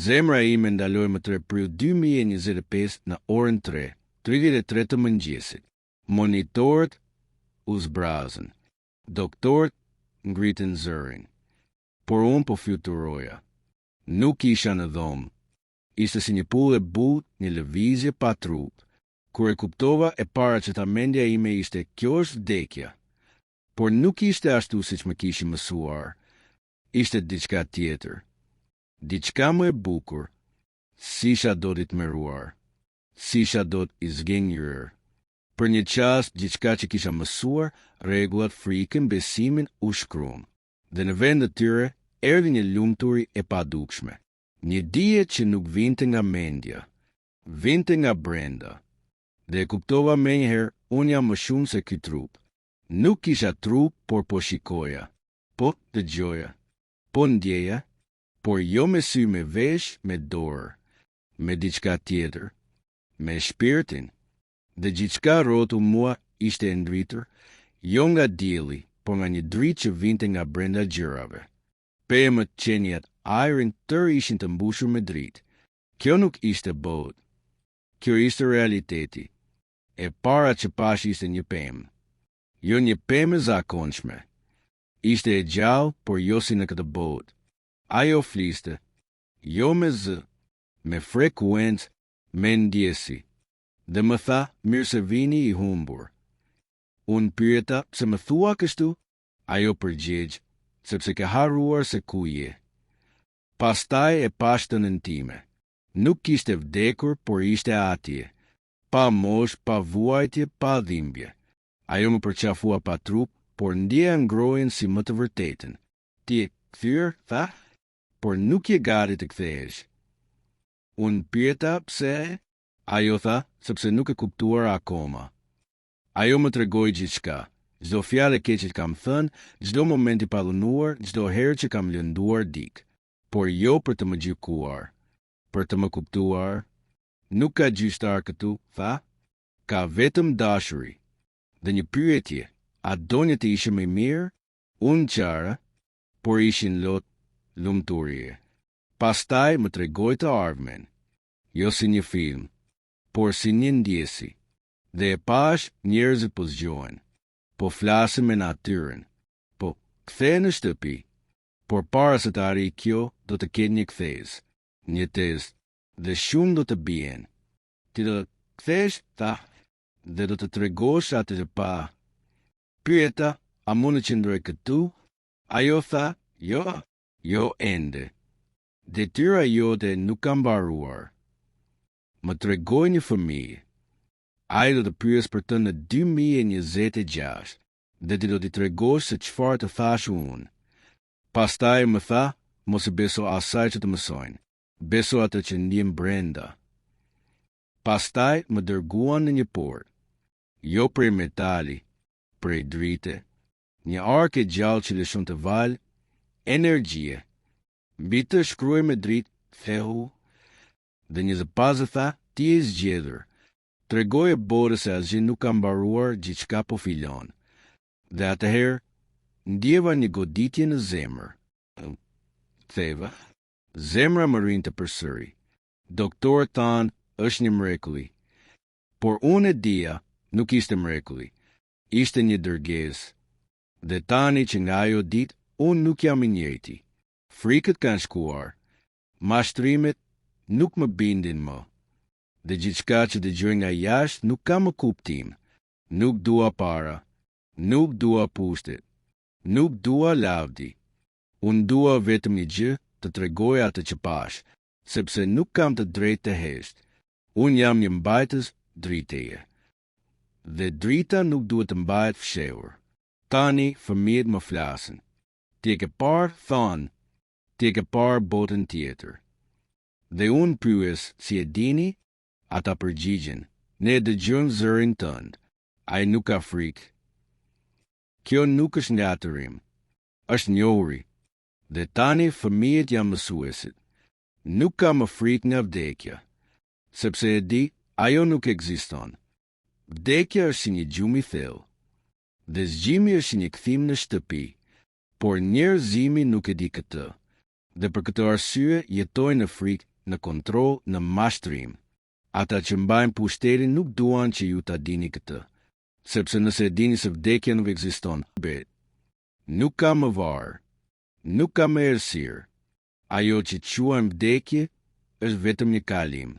Zemra ime ndaloi më 3 prill 2025 në orën 3:33 të mëngjesit. Monitorët u zbrazën. Doktorët ngritën zërin. Por unë po fluturoja. Nuk isha në dhomë. Ishte si një pullë e butë, një lëvizje pa trup. Kur e kuptova, e para që tha mendja ime ishte kjo është vdekja. Por nuk ishte ashtu siç më kishin mësuar. Ishte diçka tjetër. Diçka më e bukur. S'isha dot i tmerruar. S'isha dot i zhgënjyer. Për një çast, gjithçka që kisha mësuar, rregullat, frikën, besimin, u shkruan. Dhe në vend të tyre, erdhi një lumturi e padukshme. Një dije që nuk vinte nga mendja. Vinte nga brenda. Dhe e kuptova menjëherë, unë jam më shumë se ky trup. Nuk kisha trup, por po shikoja. Po dëgjoja. Po ndjeja, por jo me sy me vesh, me dorë. Me diçka tjetër. Me shpirtin. Dhe gjithçka rrotull mua ishte e ndritur, jo nga dielli, por nga një dritë që vinte nga brenda gjërave. Pemët, qeniet, ajrin, tërë ishin të mbushur me dritë. Kjo nuk ishte botë. Kjo ishte realiteti. E para që pashë ishte një pemë. Jo një pemë e zakonshme. Ishte e gjallë, por jo si në këtë botë. Ajo fliste, jo me zë, me frekuencë, me ndjesi. Dhe më tha, mirë se vini i humbur. Unë pyeta, pse më thua kështu? Ajo përgjigj, sepse ke harruar se ku je. Pastaj e pashë nënën time. Nuk kishte vdekur, por ishte atje. Pa moshë, pa vuajtje, pa dhimbje. Ajo më përqafua pa trup, por ndjeja ngrohjen si më të vërtetën. Ti je kthyer, tha, por nuk je gati të kthehesh. Unë pyeta pse? Ajo tha, sepse nuk e kuptuar akoma. Ajo më tregoi gjithçka. Çdo fjalë e keqe që kam thënë, çdo moment i padhunuar, çdo herë që kam lënduar dikë. Por jo për të më gjykuar. Për të më kuptuar. Nuk ka gjyqtar këtu, tha. Ka vetëm dashuri. Dhe një pyetje, a doje të ishe më i mirë? Unë qara, por ishin lot lumturie. Pastaj më tregoi të ardhmen. Jo si një film, por si një ndjesi. Dhe e pashë njerëzit po zgjohen. Po flasin me natyrën. Po kthehen në shtëpi. Por para se të arrijë kjo, do të ketë një kthesë, një test, dhe shumë do të bien. Ti do të kthehesh, tha, dhe do të tregosh atë që pa. Pyeta, a mund të qëndroj këtu? Ajo tha, jo, jo ende. Detyra jote nuk ka mbaruar. Më tregoi një fëmijë. Ai do të pyesë për të në 2026 dhe ti do t'i tregosh se çfarë të thashë unë. Pastaj më tha, mos i beso asaj që të mësojnë. Beso atë që ndjen brenda. Pastaj më dërguan në një portë. Jo prej metali, prej drite. Një arkë e gjallë që lëshonte valë, energjie. Mbi të shkruhej me dritë, kthehu. Dhe një zë pa zë tha, ti je i zgjedhur. Tregoji botës se asgjë nuk ka mbaruar, gjithçka po fillon. Dhe atëherë, ndjeva një goditje në zemër. Ktheva. Zemra më rrinte përsëri. Doktorët thanë, është një mrekulli. Por unë e dija, nuk ishte mrekulli. Ishte një dërgesë. Dhe tani që nga ajo ditë, unë nuk jam i njëjti. Frikët kanë shkuar. Mashtrimet nuk më bindin më. Dhe gjithçka që dëgjoj nga jashtë nuk ka më kuptim. Nuk dua para. Nuk dua pushtet. Nuk dua lavdi. Unë dua vetëm një gjë, të tregoj atë që pashë, sepse nuk kam të drejtë të hesht. Unë jam një mbajtës driteje. Dhe drita nuk duhet të mbahet fshehur. Tani fëmijët më flasin. Ti e ke parë, thonë, ti e ke parë botën tjetër. Dhe unë pyes, si e dini? Ata përgjigjen, ne e dëgjojmë zërin tënd. Ai nuk ka frikë. Kjo nuk është ngatërrim. Është njohuri. Dhe tani fëmijët janë mësuesit. Nuk kam më frikë nga vdekja. Sepse e di, ajo nuk ekziston. Vdekja është si një gjumë i thellë. Dhe zgjimi është si një kthim në shtëpi. Por njerëzimi nuk e di këtë. Dhe për këtë arsye jetojnë në frikë. në kontroll, në mashtrim. Ata që mbajnë pushtetin nuk duan që ju ta dini këtë. Sepse nëse e dini se vdekja nuk ekziston, bet. Nuk ka më varr. Nuk ka më errësirë. Ajo që quajmë vdekje është vetëm një kalim.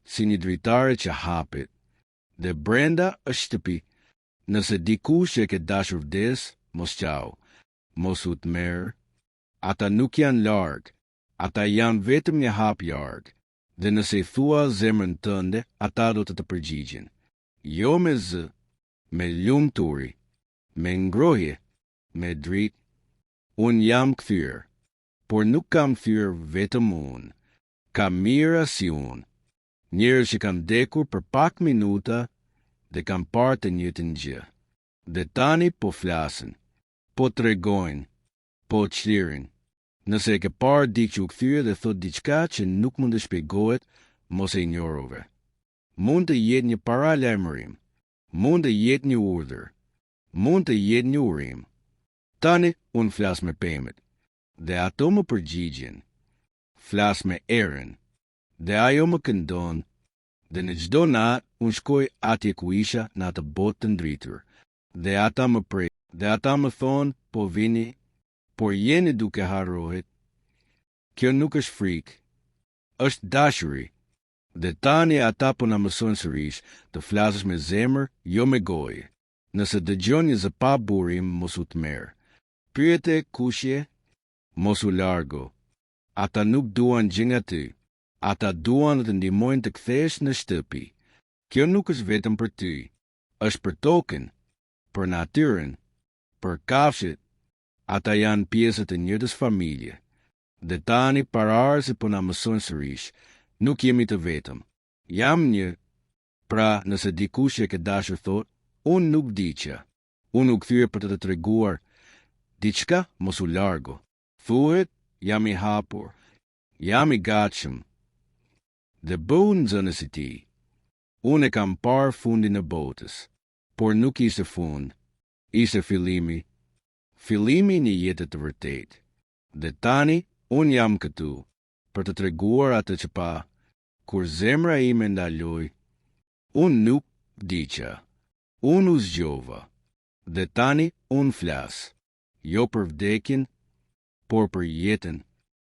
Si një dritare që hapet. Dhe brenda është shtëpi. Nëse dikush që e ke dashur vdes, mos qau. Mos u tmerr. Ata nuk janë larg. Ata janë vetëm një hap larg. Dhe nëse i thua zemrën tënde, ata do të të përgjigjen. Jo me zë, me lumturi, me ngrohje, me dritë. Unë jam kthyer, por nuk kam kthyer vetëm unë. Ka mijëra si unë. Njerëz që kanë vdekur për pak minuta dhe kanë parë të njëjtën gjë. Dhe tani po flasin, po tregojnë, po çlirin. Nëse e ke parë dikë që u kthye dhe thotë diçka që nuk mund të shpjegohet, mos e injorove. Mund të jetë një paralajmërim. Mund të jetë një urdhër. Mund të jetë një urim. Tani unë flas me pemët. Dhe ato më përgjigjen. Flas me erën. Dhe ajo më këndon. Dhe në çdo natë unë shkoj atje ku isha në atë botë të ndritur. Dhe ata më presin. Dhe ata më thonë, po vini, por jeni duke harruar. Kjo nuk është frikë. Është dashuri. Dhe tani ata po na mësojnë sërish të flasësh me zemër, jo me gojë. Nëse dëgjon një zë pa burim, mos u tmerr. Pyete kush je? Mos u largo. Ata nuk duan gjë nga ty. Ata duan të të ndihmojnë të kthehesh në shtëpi. Kjo nuk është vetëm për ty. Është për tokën, për natyrën, për kafshët. Ata janë pjesë të njëjtës familje. Dhe tani paraardhësit po na mësojnë sërish, nuk jemi të vetëm. Jam një. Pra, nëse dikush që e ke dashur thotë, unë nuk vdiqa. Unë u kthye për të të treguar diçka, mos u largo. Thuhet, jam i hapur. Jam i gatshëm. Dhe bëhu nxënës i tij. Unë e kam parë fundin e botës. Por nuk ishte fund. Ishte fillimi. Fillimi i një jete të vërtetë. Dhe tani, unë jam këtu, për të treguar atë që pa, kur zemra ime ndaloi, unë nuk vdiqa. Unë u zgjova. Dhe tani unë flas, jo për vdekjen, por për jetën.